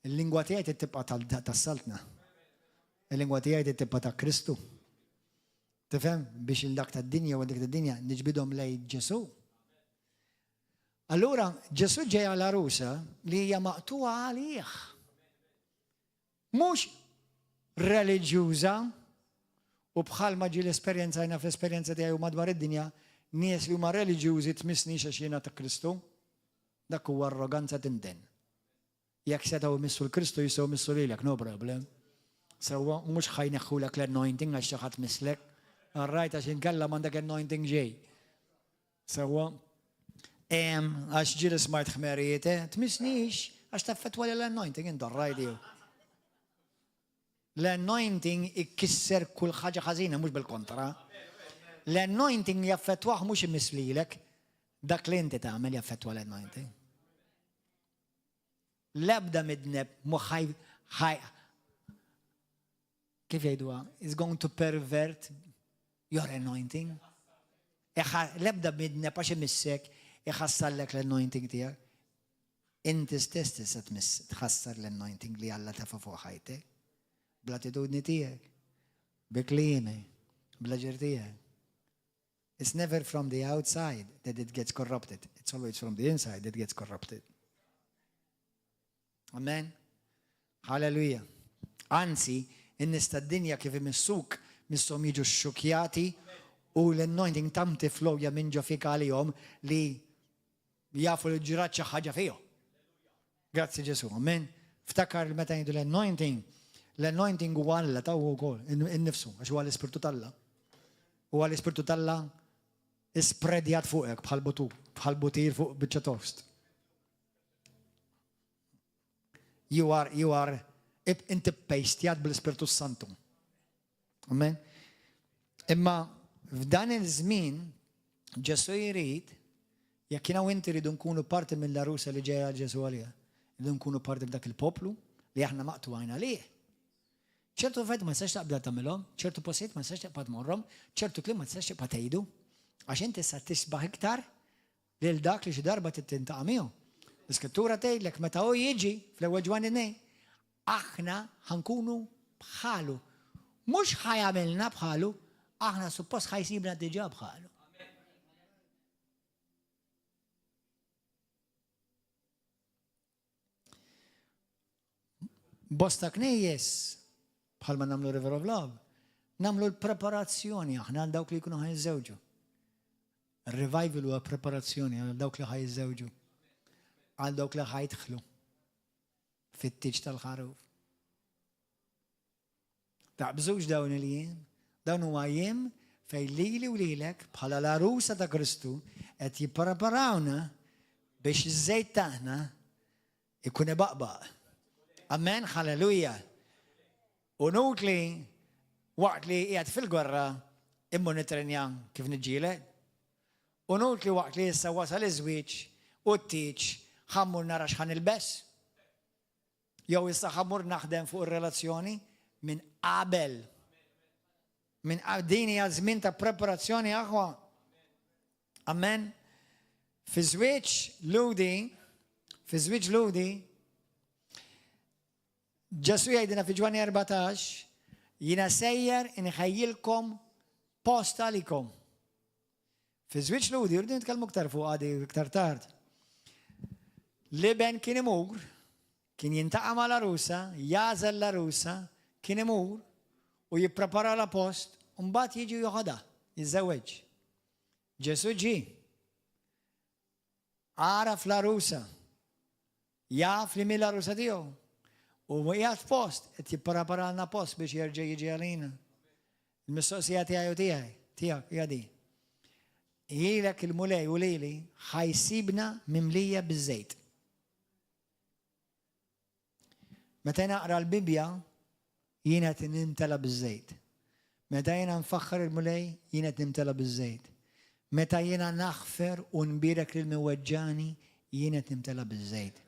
S1: il-lingwa tiegħi tibqa' tas-saltna. Il-lingwa tiegħi tibqa' ta' Kristu. Tifhem biex il-dak tad-dinja u dik tad-dinja niġbidhom lejn Ġesu. Allura Ġesu ġej għal għarusa li hija maqtugħa għalih. Mhux reliġjuża u bħalma ġie l-esperjenzajna fl-esperjenza tiegħi u madwar id-dinja, nies li huma reliġjużi tmissnix għax jiena ta' Kristu. Dak huwa arroganza tinten. Jekk setgħu missu l-Kristu jistgħu missu lilek, no problem. Sewwa, mhux ħa jneħħulek l-anointing għax xi ħadd misslek. Rajt għax inkella m'għandek anointing ġej. Sewwa, għax ġieli smajt ħmerijiet, eh, tmissnix għax taffettwa l-anointing, inta rajt L-anointing ikkisser kull ħaġa ħażina mhux bil-kontra. L-anointing jaffettwah mhux imiss lilek, dak li inti tagħmel jaffettwa l-anointing. L-ebda midneb mhu ħaj kif jgħiduha, is going to pervert your anointing. L-ebda midneb għax imissek iħassarlek l-anointing tiegħek. Inti stess tista' tmiss tħassar l-anointing li Alla tefa' fuq ħajtek. Bl-attitudni tiegħek, bi kliemek, bl-aġir tiegħek. It's never from the outside that it gets corrupted. It's always from the inside that gets corrupted. Amen. Hallelujah. Anzi, in-nies tad-dinja kif imissuk misshom jiġu xxukjati u l-anointing tant tiflowja minn ġo fik għalihom li jafu li ġrat xi ħaġa fihom. Grazzi Ġesu, amen. Ftakar li meta jgħidu l-anointing, l-anointing huwa Alla ta' wkoll innifsu, għax huwa l-Ispirtu t'Alla. Huwa l-Ispirtu t'Alla ispredjat fuqek bħal butu, bħal butir fuq biċċa toast. You are inti pejstjat bl-Ispirtu Santu. Amen. Imma f'dan il-żmien Ġesu jrid jekk jiena u inti rridu nkunu parti mill-għarusa li ġejja Ġesu għalija, rridu nkunu parti dak il-poplu li aħna maqtugħin għalih. ċertu affarijiet ma tistax taqbda tagħmilhom, ċertu postijiet ma tistax taqbad tmorhom, ċertu kliem ma tistax tibqa' tgħidu, għax inti sa tisbaħ iktar lil dak li xi darba tintaqa' miegħu. L-Iskrittura tgħidlek meta hu jiġi fl-ewwel Ġwanni 2, aħna ħa nkunu bħalu. Mhux ħa jagħmilna bħalu, aħna suppost ħa jsibna diġà bħalu. Bosta knejjes, bħalma nagħmlu River of Love, nagħmlu l-preparazzjoni aħna għal dawk li jkunu ħa jiżżewġu. Revival huwa preparazzjoni għal dawk li ħa jiżżewġu. Għal dawk li ħa jidħlu fit-tieġ tal-ħaruf. Taqbżux dawn il-jiem, dawn huma jiem fejn lili u lilek bħala l-għarusa ta' Kristu qed jippreparawna biex iż-żejt tagħna ikun ibaqbaq. Amen, halleluja. U nutli waqt li qiegħed fil-gwerra immur nitrenja kif niġġieled. U nutli waqt li issa wasal iż-żwieġ u t-tieġ ħa mmur nara x'ħa nilbes. Jew issa ħa mmur naħdem fuq ir-relazzjoni minn qabel. Minn din hija żmien ta' preparazzjoni aħwa. Amen. Fi żwieġ ludi, fi żwieġ ludi, Ġesu jgħidilna fi Ġwanni 14, jiena sejjer inħejjilkom post għalikom. Fi żwieġ Lhudi, rridu nitkellmu iktar fuq għadi iktar tard. L-iben kien imur, kien jintaqa' mal-għarusa, jagħżel l-għarusa, kien imur u jippreparalha post, u mbagħad jiġi u joħodha, jiżżewweġ. Ġesù ġie. Għaraf l-għarusa. Jaf li mhi l-għarusa tiegħu. U qiegħed f'post, qed jippreparalna post biex jerġa' jiġi għalina. Il-mistoqsija tiegħi u tiegħi, tiegħek hija di. Ilek il-Mulej u lili ħa jsibna mimlija biż-żejt. Meta naqra l-Bibbja, jiena qed nimtela biż-żejt. Meta jiena nfaħħar il-Mulej, jiena qed nimtela biż-żejt. Meta jiena naħfer u nbierek lil min weġġagħni, jiena qed nimtela biż-żejt.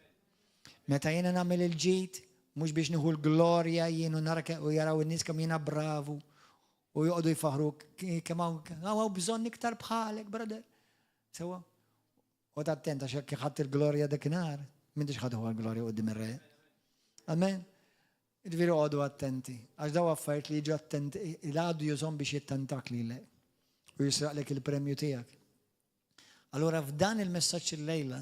S1: Meta jiena nagħmel il-ġid, mhux biex nieħu l-glorja jien u nara u jaraw in-nies kemm jiena bravu u joqogħdu jfaħruk kemm hawn bżonn iktar bħalek, brother. Sewwa? Oqgħod attent għax jekk ħadt il-glorja dakinhar, m'intix ħa tieħu l-glorja quddiem ir-re. Amen. Ġifieri oqogħdu attenti, għax daw affarijiet li jiġu attenti, il-għadu jużhom biex jittentak lilek u jisraqlek il-premju tiegħek. Allura f'dan il-messaġġ il-lejla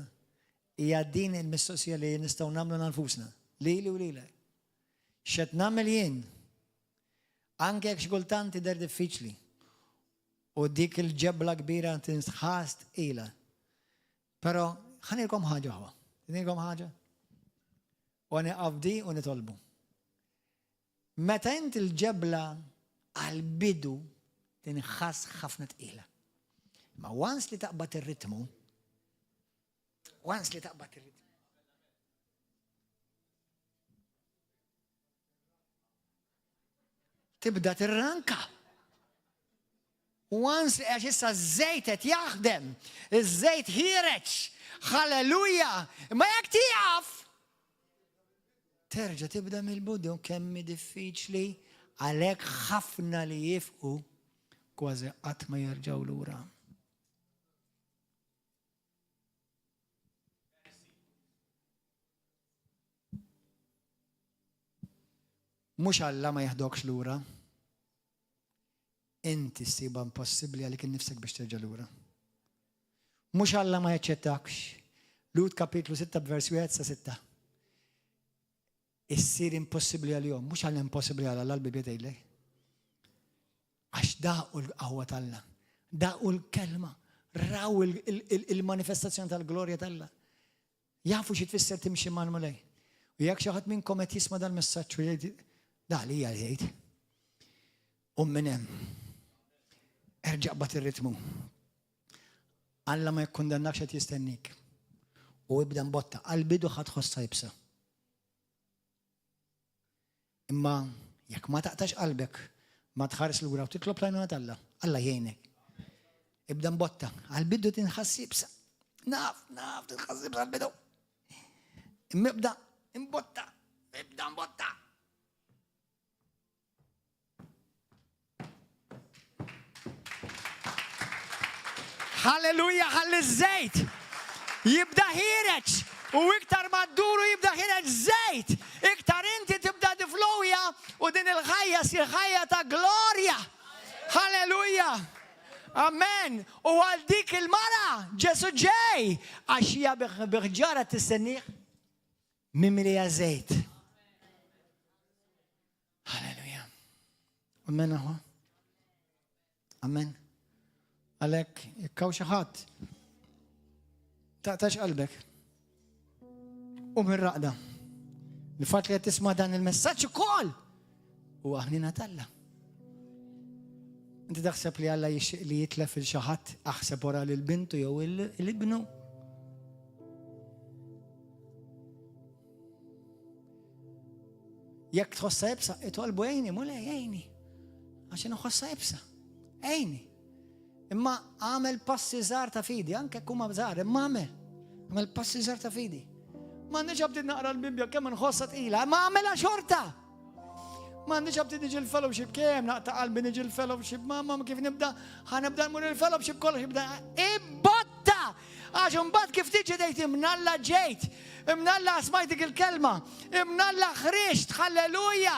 S1: hija din il-mistoqsija li nistgħu nagħmlu nfusna, lili u lilek. X'qed nagħmel jien? Anke jekk xi kultant tidher diffiċli, U dik il-ġebla kbira tinħass tqila. Però ħa ngħidilkom ħaġa aħwa. Ngħidilkom ħaġa? U nieqaf di u nitolbu. Meta inti l-ġebla għal-bidu tinħass ħafna tqila. Ma once li taqbad ir-ritmu, once li taqbad ir-ritmu, Tibda tirranka. Once għax issa ż-żejt qed jaħdem, iż-żejt ħiereġ. Halleluja! Ma jekk tieqaf, terġa' tibda mill-bidu kemm diffiċli għalhekk ħafna li jifqu kważi qatt ma jerġgħu lura. Mhux Alla ma jeħdokx lura. Inti ssibha impossibbli għalik innifsek biex terġa' lura. Mhux Alla ma jaċċettakx. Lut kapitlu 6 b'vers 1 sa 6. Issir impossibbli għalihom, mhux għal impossibbli għal Alla l-Bibbja tgħidlek. Għax daqu l-qawwa t'Alla, daqu l-kelma, raw il-manifestazzjoni tal-glorja t'Alla. Jafu xi tfisser timxi mal-Mulej. U jekk xi ħadd minnkom qed jisma' dal-messaġġ u jgħid, da li hija jgħid. U minn hemm. Erġa' qbad ir-ritmu. Alla ma jikkundannakx qed jistennik. U ibda mbotta, għall-bidu ħa tħossha ibsa. Imma jekk ma taqtax qalbek, ma tħares lura u titlob l-għajnuna t'Alla, Alla jgħinek. Ibda mbotta, għal-bidu tinħass ibsa. Naf, naf, tinħass ibsa għal-bidu. Imma ibda imbotta, ibda mbotta. Halleluja, ħalli ż-żejt jibda ħiereġ. U iktar ma dduru jibda ħireġ żejt, iktar inti tibda tiflowja u din il-ħajja ssir ħajja ta' glorja. Halleluja! Amen! U għal dik il-mara Ġesu ġej għax hija bi ħġara tistennieh mimlija żejt. Halleluja. Amen aħwa. Amen. Għalhekk jekk hawn xi ħadd taqtax qalbek. U mir-raqda. Il-fatt li qed tisma' dan il-messaġġ ukoll huwa ħnina t'Alla. Inti taħseb li Alla jixtieq li jitlef il xi ħadd aħseb wara lil bintu jew il-ibnu. Jekk tħossha ibsa, itolbu għejni, mulej għejni. Għax nħossha ibsa. Għejni. Imma għamel passi żgħar ta' fidi, anke kuma żgħar, imma għamel. Għamel passi żgħar ta' fidi. Ma għandix għabdit naqra l-Bibbja kemm nħossha tqila, ma għamela xorta. Ma għandix għabdit niġi l-fellowship kemm naqta' qalbi niġi l-fellowship, mamma kif nibda, ħanibda nmur il-fellowship kollox jibda. Ibbotta! Għax imbagħad kif tiġi tgħid imnalla ġejt, imnalla smajt dik il-kelma, imnalla ħriġt, halleluja!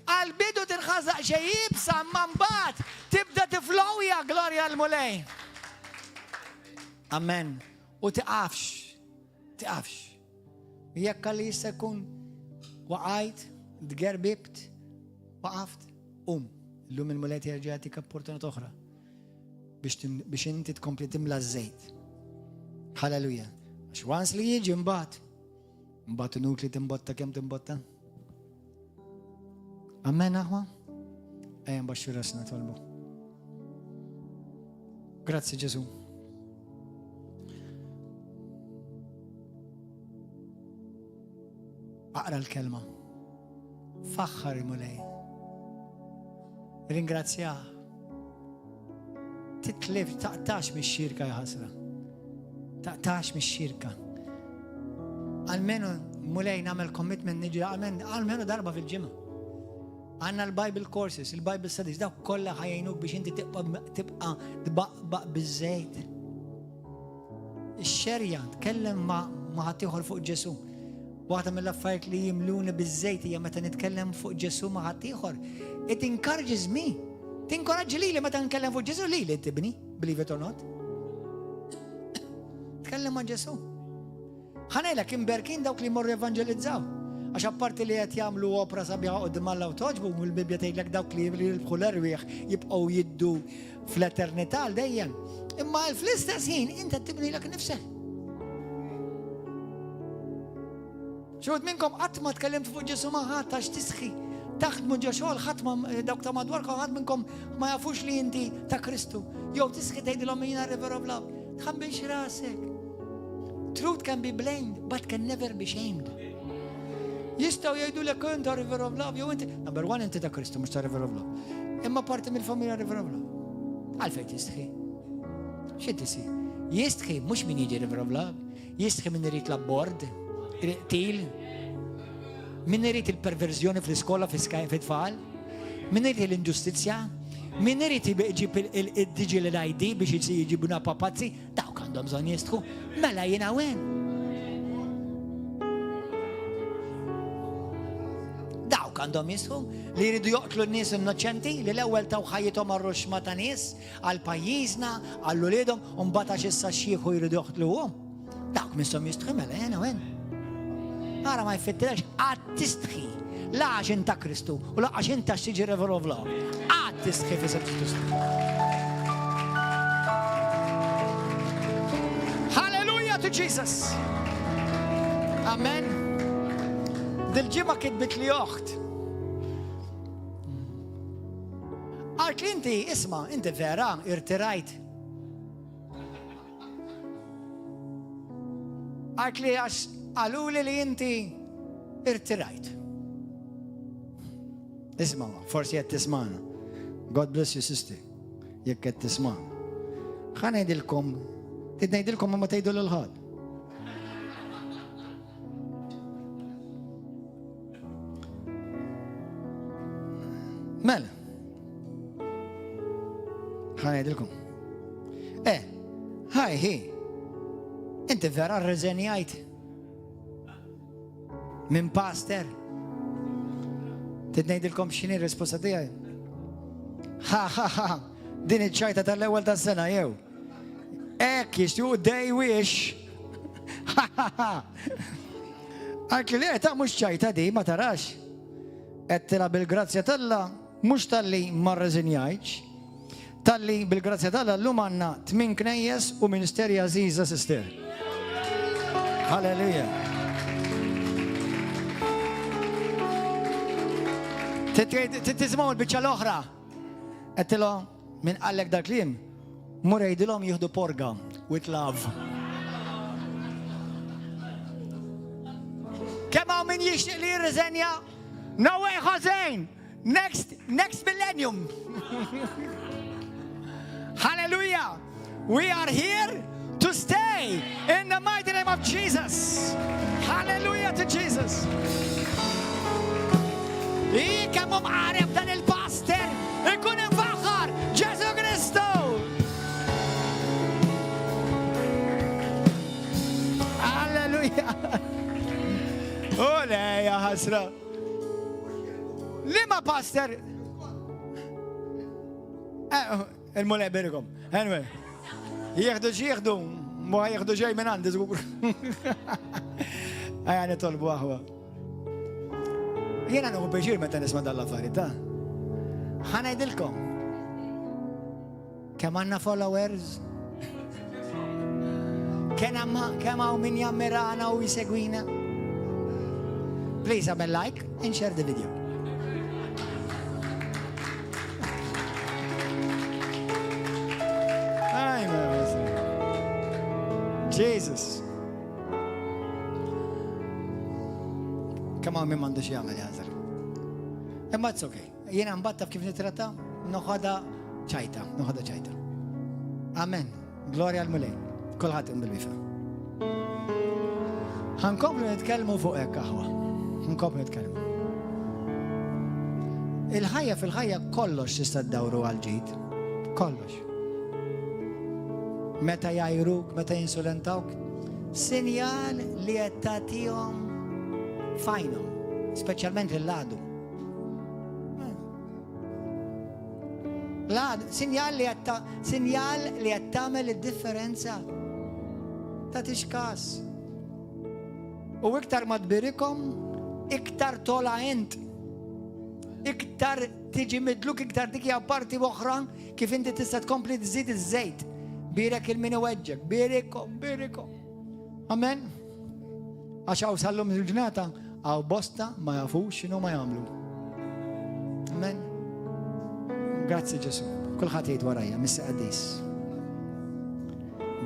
S1: Għal-bidu tinħażaq xejn iebsa imma mbagħad tibda tiflowja glorja l-Mulej. Amen. U tiqafx, tiqafx. Jekk għalli jista' jkun waqajt, tgerbibt, waqaft, um. Illum il-Mulej jerġa' jagħtik opportunità oħra. biex inti tkompli timla ż-żejt. Halleluja. Għax once li jiġi mbagħad, mbagħad inutli timbotta kemm timbotta. Amen aħwa? Ejja nbaxxu rasna tolbu. Grazzi Ġesu. Aqra l-kelma. Faħħar il-Mulej. Ringrazzjah. Titlif, taqtax mix-xirka jħasra. Taqtax mix-xirka. Almenu Mulej nagħmel commitment niġi almenu darba fil-ġimgħa. Għanna l-Bible courses, il-Bible studies, dawk kollha ħajjnuk biex inti tibqa' tbaqbaq biż-żejt. Ixxerja, tkellem ma' ma' ħaddieħor fuq Ġesù. Waħda mill-affarijiet li jimluni biż-żejt hija meta nitkellem fuq Ġesù ma' ħaddieħor. It encourages me. Tinkoraġġi lili meta nkellem fuq Ġesù lili tibni, believe it or not. Tkellem ma' Ġesù. Ħa ngħidlek, imberkin dawk li jmorru jevanġelizzaw. Għax apparti li qed jagħmlu opra sabiħa quddiem Alla u togħġbu, il-Bibbja tgħidlek dawk li jirbħu l-erwieħ jibqgħu jiddu fl-eternità għal dejjem. Imma fl-istess ħin int qed tibnilek nifsek. Xi wħud minnkom qatt ma tkellimt fuq Ġesù ma' ħadd għax tisħi. Taħdmu ġo xogħol ħadd ma dawk ta' madwarkom ħadd minnkom ma jafux li inti ta' Kristu. Jew tisħi tgħidilhom jiena River of Love. Tħambilx rasek. Truth can be blamed, but can never be shamed. Jistgħu jgħidu lek ta' River of Love, jew inti. Number one, inti ta' Kristu, mhux ta' River of Love. Imma parti mill-familja River of Love. Għalfejn tistħi. Xi tisi? Jistħi mhux min jiġi River of Love, jistħi min irid l-abbord, il-qtil, min irid il-perverżjoni fl-iskola fit-tfal, min irid l-inġustizzja, min irid iġib il-digital ID biex jġibuna papazzi, Dawk għandhom bżonn jistħu, mela jiena wen. Dawk għandhom jistħu li jridu joqtlu n-nies innoċenti li l-ewwel taw ħajjithom għar-ruxma ta' nies, għal pajjiżna, għal uliedhom, u mbagħad għax issa xieħu jridu joqtluhom. Dawk misshom jistħu mela jiena wen. Ara ma jfittilekx qatt tistħi la għax inta Kristu u la għax inta x'tiġi River of Love. Qatt tistħi fi Kristu. Hallelujah to Jesus. Amen. Dil-ġimgħa kitbit li oħt. Għalt li inti, isma, inti vera, irtirajt. Qaltli għax qaluli li inti irtirajt. Isma' forsi qed tismana. God bless you sister, jekk qed tismana. Ħa ngħidilkom, trid ngħidilkom ma tgħidu lil ħadd. Mela. Ħa ngħidilkom. Eh, ħaj hi. Inti vera rreżenjajt. Minn pastor. Trid ngħidilkom x'inhi r-risposta tiegħi? Ha ha ha! Din iċ-ċajta tal-ewwel tas-sena jew. Hekk jixtiequ they wish. Ha ha ha! Anki li ta' mhux ċajta di ma tarax. Qed tilha bil-grazzja t'Alla mhux talli ma rreżinjajtx, talli bil-grazzja t'Alla llum għandna tmin knejjes u ministeri għażiża sister. Hallelujah. Tisimgħu l-biċċa l-oħra. Għedtilhom, min qallek dal-kliem, mur għidilhom jieħdu porga with love. Kemm hawn min jixtieq li jirriżenja? No way, Jose! Next, next millennium. Hallelujah. We are here to stay in the mighty name of Jesus. Hallelujah to Jesus. I kemm hu mqareb dan il-pastor ikun imfaħħar Ġesu Kristu. Alleluja. U le, ja ħasra. Liema pastor? Eh, Il-Mulej berikom. Anyway, jieħdu x'jieħdu, ma jieħdu xejn minn għandi żgur. Ejja nitolbu aħwa. Jiena nieħu pjaċir meta nisma' dan l-affarijiet ta' Ħa ngħidilkom. Kemm għandna followers? Kemm hawn min jammirana u jsegwina? Please għamel like and share the video. Jesus. Kemm hawn min m'għandux jagħmel jażel. Imma it's okay. Jiena mbagħad taf kif nitratta? Noħodha ċajta, noħodha ċajta. Amen. Glorja l-Mulej. Kulħadd bil-bifa. Ħankomplu nitkellmu fuq hekk aħwa. Ħankomplu nitkellmu. Il-ħajja fil-ħajja kollox tista' ddawru għal ġid. Kollox. Meta jajruk, meta jinsulentawk, sinjal li qed tagħtihom fajnhom, speċjalment lil-għadu. La, sinjal li qed sinjal li qed tagħmel id-differenza. Tagħtix każ. U iktar ma tbirikom, iktar tola int. Iktar tiġi midluk, iktar dik hija parti oħra kif inti tista' tkompli tżid iż-żejt. Birek il-min iweġġek, birikom, birikom. Amen. Għax hawn sal-lum il-ġnata hawn bosta ma jafux x'inhu ma jagħmlu. Amen. Grazzi Ġesu. Kulħadd jgħid warajja, Missi Qaddis.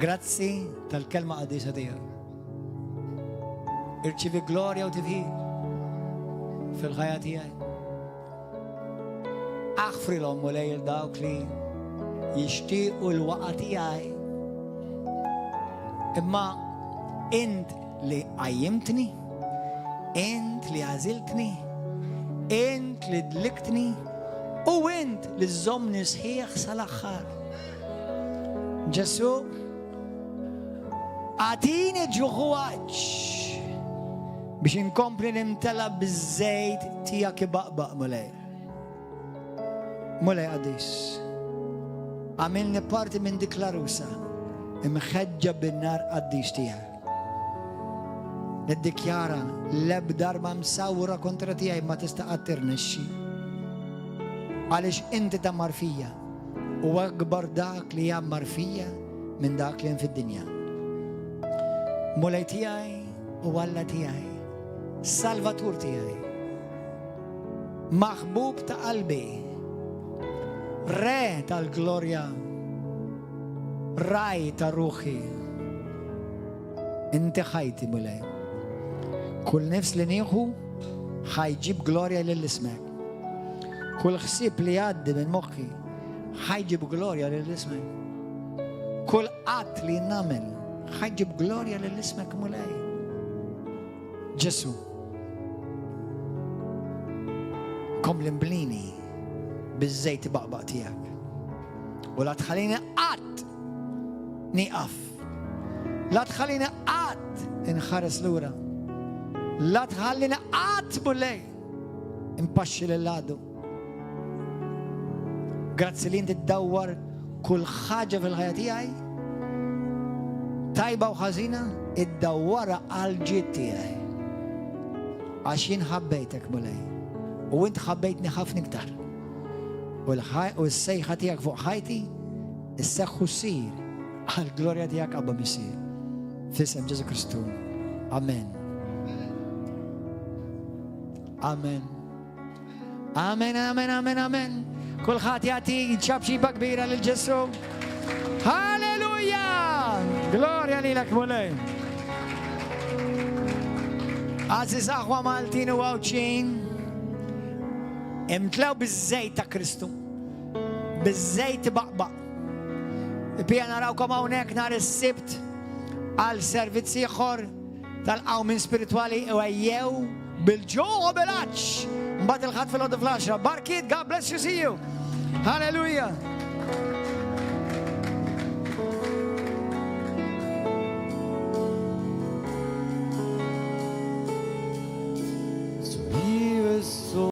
S1: Grazzi tal-kelma qaddisa tiegħek. Irċivi glorja u tifħir fil-ħajja tiegħi. Aħfrilhom Mulej il dawk li jixtiequ l-waqa tiegħi. Imma int li qajjimtni, int li għażiltni, int li dliktni u int li żżommni sħiħ sal-aħħar. Ġesu, agħtini ġuħ u għatx biex inkompli nimtela biż-żejt tiegħek ibaqbaq, Mulej. Mulej qaddis, għamilni parti minn dik l-għarusa imħeġġa bin-nar qaddis tiegħek. Niddikjara l-ebda arma msawra kontra tiegħi ma tista' qatt tirnexxi. Għaliex inti tgħammar fija u akbar dak li jgħammar fija minn dak li hemm fid-dinja. Mulej tiegħi u Alla tiegħi, Salvatur tiegħi, maħbub ta' qalbi, Re tal-glorja, Raj ta' ruħi. Inti ħajti, Mulej. Kull nifs li nieħu ħa jġib glorja lil ismek. Kull ħsieb li jgħaddi minn moħħi ħa jġib glorja lil ismek. Kull att li nagħmel ħa jġib glorja lil ismek Mulej. Ġesu, kompli mblini biż-żejt baqbaq tiegħek. U la tħallini qatt nieqaf. La tħallini qatt inħares lura. La tħallina qatt Mulej impaxxi lil għadu. Grazzi li inti ddawwar kull ħaġa fil-ħajja tiegħi, tajba u ħażina, iddawwarha għal ġid tiegħi. Għax jien ħabbejtek Mulej, u int ħabbejtni ħafna iktar. U s-sejħa tiegħek fuq ħajti, isseħħu ssir għal glorja tiegħek Abba Missier. F'isem Ġesu Kristu. Amen. Amen. Amen, amen, amen, amen. Kulħadd jagħti ċapċipa kbira lil Ġesu. Halleluja! Glorja lilek Mulej. Għażiż aħwa Maltin u Għawdxin, imtlew biż-żejt ta' Kristu, biż-żejt baqbaq. Pija narawkom hawnhekk nhar is-Sibt għal servizz ieħor tal-qawmien spiritwali u ejjew bil-ġuħ u bil-għatx. Mbagħad il-Ħadd filgħodu fl-10. Barkiet, God bless you, see you. Hallelujah.